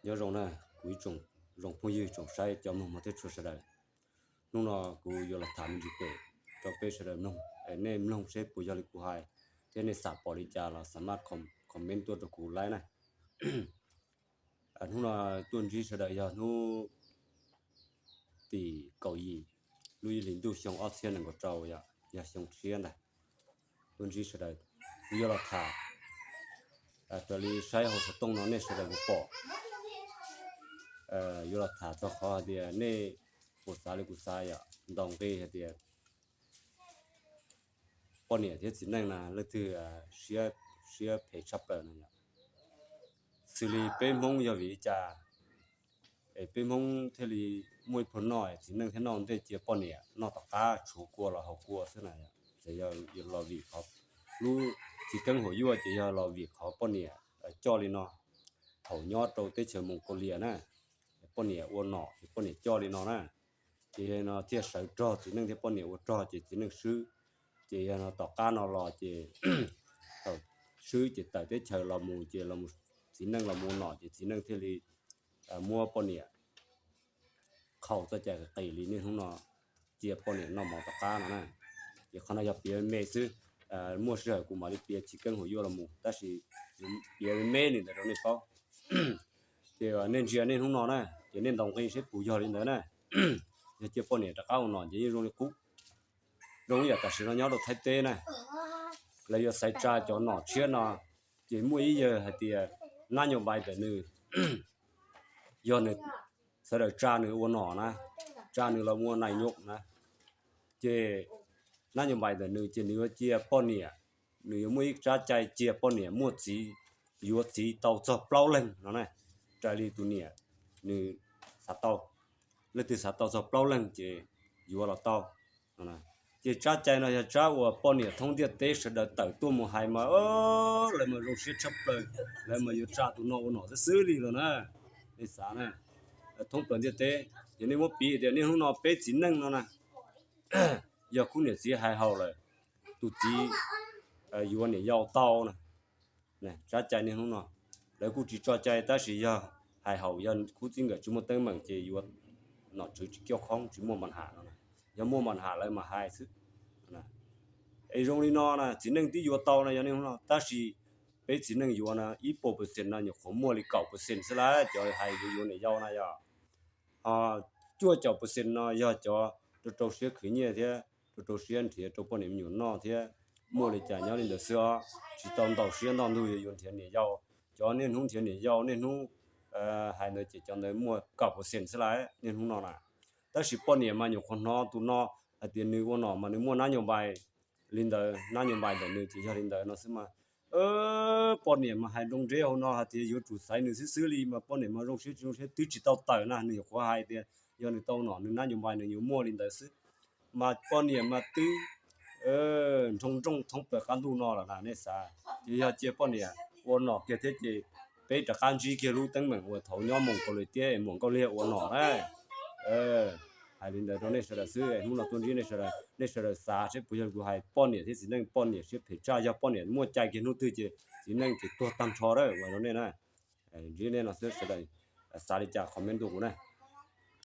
Nyob zoo na, kuv ib tsoom zoo phooj ywg tsoom saib cov mloog mog thiab tshua sawv daws. Hnub no kuv yuav los tham me ntsis pem rau peb sawv daws mloog, nej mloog seb puas yog li kuv hais thiab nej xam pom li cas los xam maj comment tuaj rau kuv laib na. Hnub no tuaj ntsib sawv daws yog hnub tim kaum yim lub ib hlis ntuj xyoo ob txhiab nees nkaum rau, yog xyoo tshiab ntag. Tuaj ntsib sawv daws, kuv yuav los tham raws li saib hauv xov tooj no nej sawv daws puas pom. Yuav los tham txog qhov hais tias nej puas xav li kuv xav yom, ntaus nqi hais tias poj niam thiab txiv neej na leej twg siab phem tshaj plaws no yom. Xws li peb Hmoob yog vim li cas es peb Hmoob thiaj li muaj ib pluag noj txiv neej thiab noj ntej cia poj niam noj tom qab tshuav kua los haus kua xwb na. Ces yog los vim qhov lub txiv keeb huam yuaj ces yog los vim qhov poj niam coj li no. Thaum nyob rau teb chaws Moos Kaus Lias na, poj niam ua nom ces poj niam coj li no na. Ces yog no thiaj sawv rog txiv neej thiab poj niam ua rog ces txiv neej swb. Ces yog no tom qab no los ces thaum swb ces tawm teb chaws los mus ces txiv neej los mus ua nom ces txiv neej thiaj li muab poj niam qhau txoj cai qis li niaj hnub no cia poj niam noj mov tom qab no na. Ces qhov no yog piav me xwb, muaj sij hawm kuv mam li piav txiv keeb huam yuaj los mus tab sis piav me me li ntawd rau nej paub. Ces nej ntsia niaj hnub no na ces nej ntaus nqi seb puas yog li ntawd na. Yog cia poj niam rov qab ua nom ces yeej zoo li qub. Zoo ib yam tam sim no nyob rau Thaib teb na, lawv yuav xaiv tsa cov nom tshiab no ces muaj ib yawg hais tias nab nyuj npai ntawm nws, yog nws sawv daws tsa nws ua nom na, tsa nws los ua nais nyuj na, ces nab nyuj npai ntawm nws ces nws yuav cia poj niam, nws yuav muaj ib tsab cai cia poj niam muaj txiv, yuav txiv tau txog plaub leeg no na. Raws li tus niam nws xav tau, leej twg xav tau txog plaub leeg ces yuav los tau. Ces tsab cai no yog tsab uas poj niam thoob ntiaj teb sawv daws tawm tuaj mus hais mas lawv mas zoo siab tshaj plaws, lawv mas yuav tsa tus no ua nom xwb xwb li los na. Nej xav na, thoob plaws ntiaj teb. Ces nej muab piv tias niaj hnub no peb txiv neej no na, yog khub niam txiv hais haum lawm, tus txiv yuav niam yau tau na. Tsab cai niaj hnub no lawv kuj tsis tso cai tab sis yog hais haum, yog khub txij nkawm tsis muaj teeb meem ces yuav nom tswv tsis kioj khoob tsis muaj npa ham no. Yog muaj npa ham lawv mas hais xwb. Es zoo li no na txiv neej twb yuav tau no yog niaj hnub no tab sis peb txiv neej yuav na ib puas percent no nyuam qhuav muaj li kaum percent xwb lawm cov hais yuav yuav niam yau na yog. Ho cuaj caum percent no yog cov rau rau siab khwv nyiaj thiab rau rau siab nrhiav rau poj niam me nyuam noj thiab muaj li cas nyob li ntawd xwb os, tsis tau ntaus siab ntoj ntug yuav yuav nrhiav niam yau. Cov niaj hnub nrhiav niam yau niaj hnub hais ntawd ces cov ntawd muaj kaum percent xwb lawm niaj hnub no na. Tab sis poj niam mas nyuam qhuav hnov tus no hais tias nws ua nom mas nws muaj nab nyuj npai li ntawd, nab nyuj npai ntawm nws ces yog li ntawd no xwb mas poj niam mas hais nroo nreb hauv no hais tias yuav tsum xaiv nws xwb xwb li mas poj niam mas zoo siab tsis zoo siab twb tsis tau tawm na nws nyuam qhuav hais tias yog nws tau nom nws nab nyuj npai nws yuav muaj li ntawd xwb. Mas poj niam mas twb nroo nrooj thoob plaws qab ntuj no lawm na nej xav. Ces yog cia poj niam ua nom kiag thiab ces peb rov qab ntsib kiag lub teeb meem uas thaum nyob Moos Kaus Lias thiab Moos Nkauj Liag ua nom na. Hais li ntawd rau nej sawv daws xwb, hnub no tuaj ntsib nej sawv daws, nej sawv daws xav seb puas yog li kuv hais, poj niam thiab txiv neej, poj niam siab phem tshaj, yog poj niam muaj cai kiag hnub twg ces txiv neej ces tuag tag nrho lawm uas rau nej na. Ntsib nej no xwb sawv daws xav li cas comment tuaj kuv na.